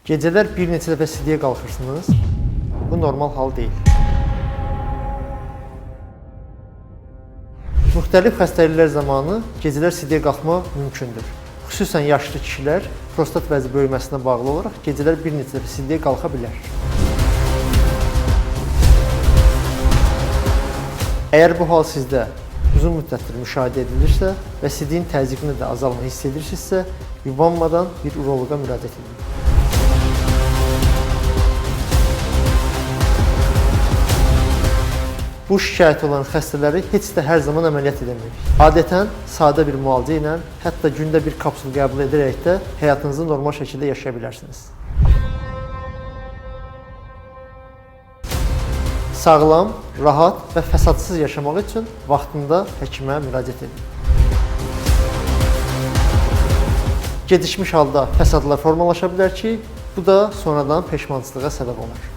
Gecələr bir neçə dəfə sidiyə qalxırsınız. Bu normal hal deyil. Müxtəlif xəstəliklər zamanı gecələr sidiyə qalxma mümkündür. Xüsusən yaşlı kişilər prostat vəzi böyüməsinə bağlı olaraq gecələr bir neçə dəfə sidiyə qalxa bilər. Əgər bu hal sizdə uzun müddətdir müşahidə edilirsə və sidiyin təzyiqində də azalma hiss edirsinizsə, yubanmadan bir uroloqa müraciət edin. Bu şikayəti olan xəstələri heç də hər zaman əməliyyat edəmirik. Adətən sadə bir müalicə ilə, hətta gündə bir kapsul qəbul edərək də həyatınızı normal şəkildə yaşaya bilərsiniz. Sağlam, rahat və fəsadsız yaşamaq üçün vaxtında həkimə müraciət edin. Gecikmiş halda fəsadlar formalaşa bilər ki, bu da sonradan peşmançılığa səbəb olar.